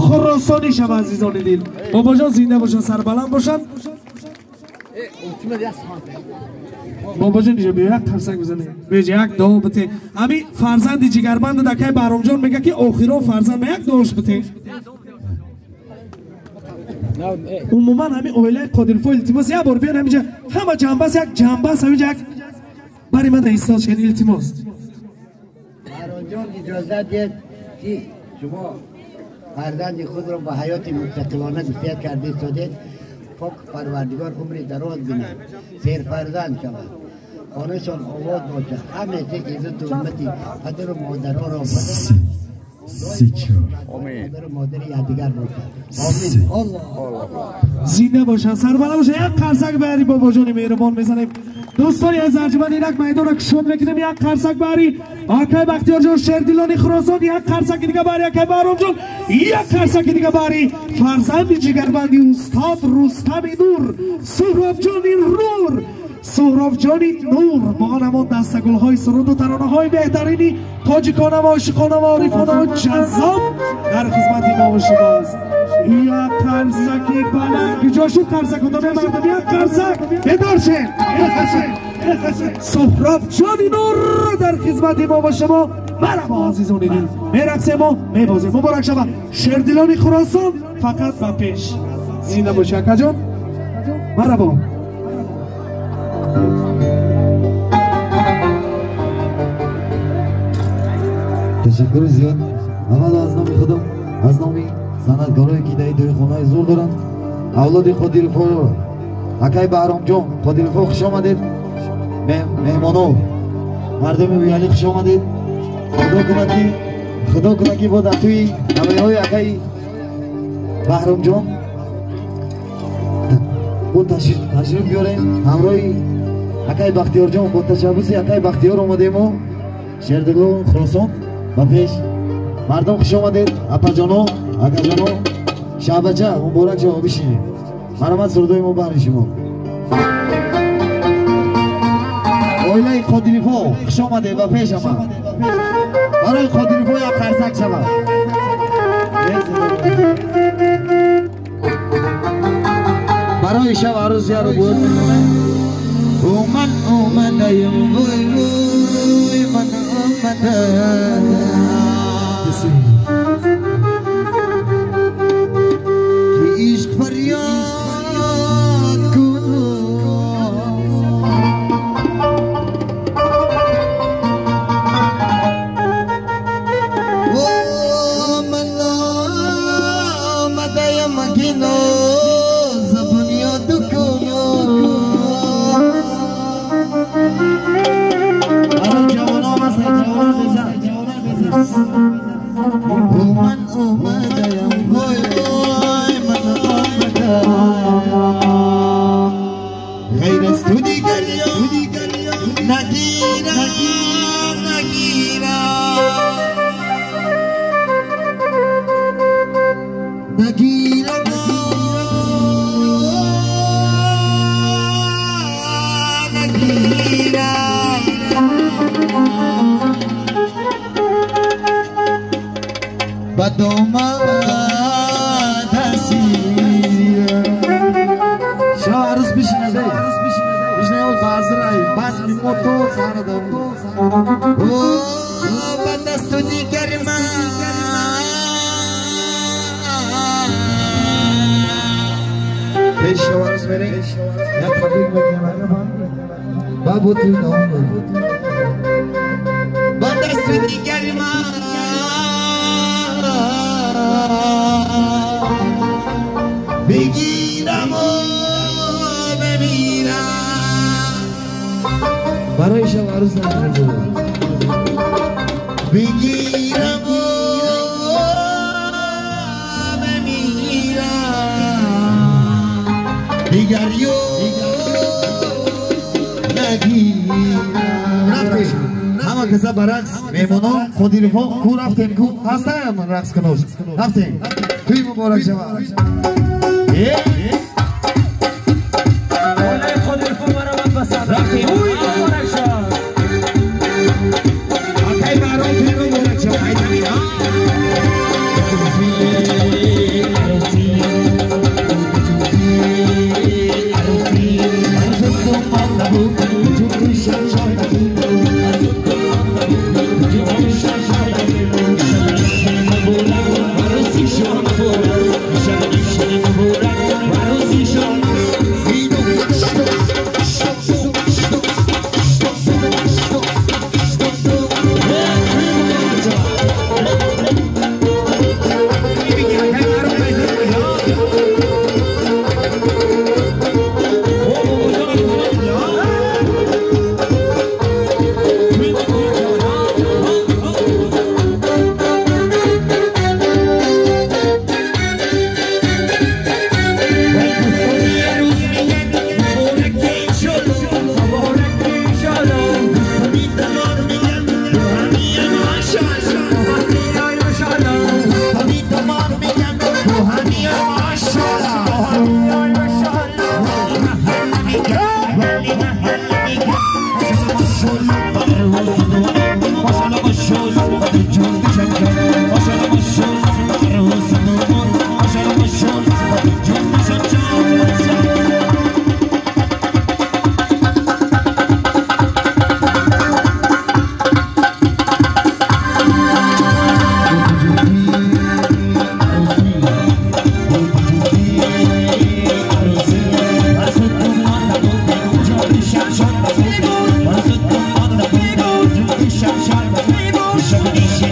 Хуросонӣ шава азизони дил. Бобоҷон зинда бошанд, сарбаланд бошанд. Бобоҷон иҷо биё як қарсак бизанед. Биё як дуо бите. Ҳамин фарзанди ҷигарбанду дакай Баҳромҷон мега ки охирон фарзанд як дуош бите. Умуман ҳамин оилаи Қодирфо илтимос як бор биён ҳаминҷа ҳама ҷанбас як ҷанбас ҳаминҷа як бари ман истод шен илтимос. Баҳромҷон иҷоза диҳед ки шумо фарзанди худро ба ҳаёти мустақилона гусият карда истодед. Пок Парвардигор умри дароз бинад, серфарзанд шавад, хонашон обод бошад, ҳамеша иззату ҳурмати падару модароро падару модари якдигар бошад. Омин. Аллоҳ зинда бошанд, сарбаланд бошанд. Як қарсак бари бобоҷони меҳрубон мезанем. Дӯстони аз арҷманд, инак майдонро кушод мекунем. Як қарсак бари акай Бахтиёрҷон Шердилони Хуросон, як қарсаки дига бари акай Баҳромҷон, як қарсаки дига бари фарзанди ҷигарбанди устод Рустами Нур, Суҳробҷони Нур, Суҳробҷони Нур бо он ҳамон дастагулҳои суруду таронаҳои беҳтарини тоҷикона ва ошиқона ва орифона ва ҷаззоб дар хизмати мо ва шумост. Як қарсаки баланд куҷо шуд қарсакудони мардум? Як қарсак бедор шед. Суҳробҷони Нур дар хизмати мо ва шумо. Марҳабо азизони дил, мерақсем мо мебозем. Муборак шавад Шердилони Хуросон, фақат ба пеш. Зинда боши акаҷон. Марҳабо. Ташаккури зиёд. Аввало аз номи худам, аз номи санъаткорое ки дар ин тӯйхонаи зур доранд, авлоди Қодирфо, акай Баҳромҷон Қодирфо, хуш омадед. Меҳмоно, мардуми Уялӣ, хуш омадед. Худо кунад ки бо дар тӯи навоиҳои акай Баҳромҷон бо ташриф биёрем. Ҳамроҳи акай Бахтиёрҷон бо ташаббуси акай Бахтиёр омадему Шердилон Хуросон ба пеш. Мардум хуш омадед. Апаҷоно, акаҷоно, шаҳбача муборак шава, бишинед. Марҳамат, сурудои мо баҳри шумо. Оилаи Қодирифо хуш омадед ба пеш ама. Барои Қодирифо як қарсак шавад. Барои шаб арӯз яру буд. Ман омадаям, вой вой, ман омадаям. Ки ишқ фарёд кунад, ман омадаям кино забунёд кунад. Барои ҷавонон аст, ҷавонон безан. من اومدم، وای وای من اومدم، غیر از تو دیگر نگیرم، نگیرم، نگیرم، نگیرم. بدومد هستی شما عروس بشینه دی بشینه اول بازر ای باز میموتو سارا دارم او بدست دیگر من پیش شما عروس میره یک تبریک میگم بابو تو نام بدست دیگر من بگیرم و بمیرم. برای شب عروس نمی‌دونم بگیرم و بمیرم دیگر یو نگیرم. رفتیم همه کسا برقص مهمانان خودیرفا کو رفتیم کو هستم رقص کنوش رفتیم توی مبارک شود. اولای خودیرفا برآمد به صدر رفتیم مبارک شود. آقای بهرام توی مبارک شود. Нишин.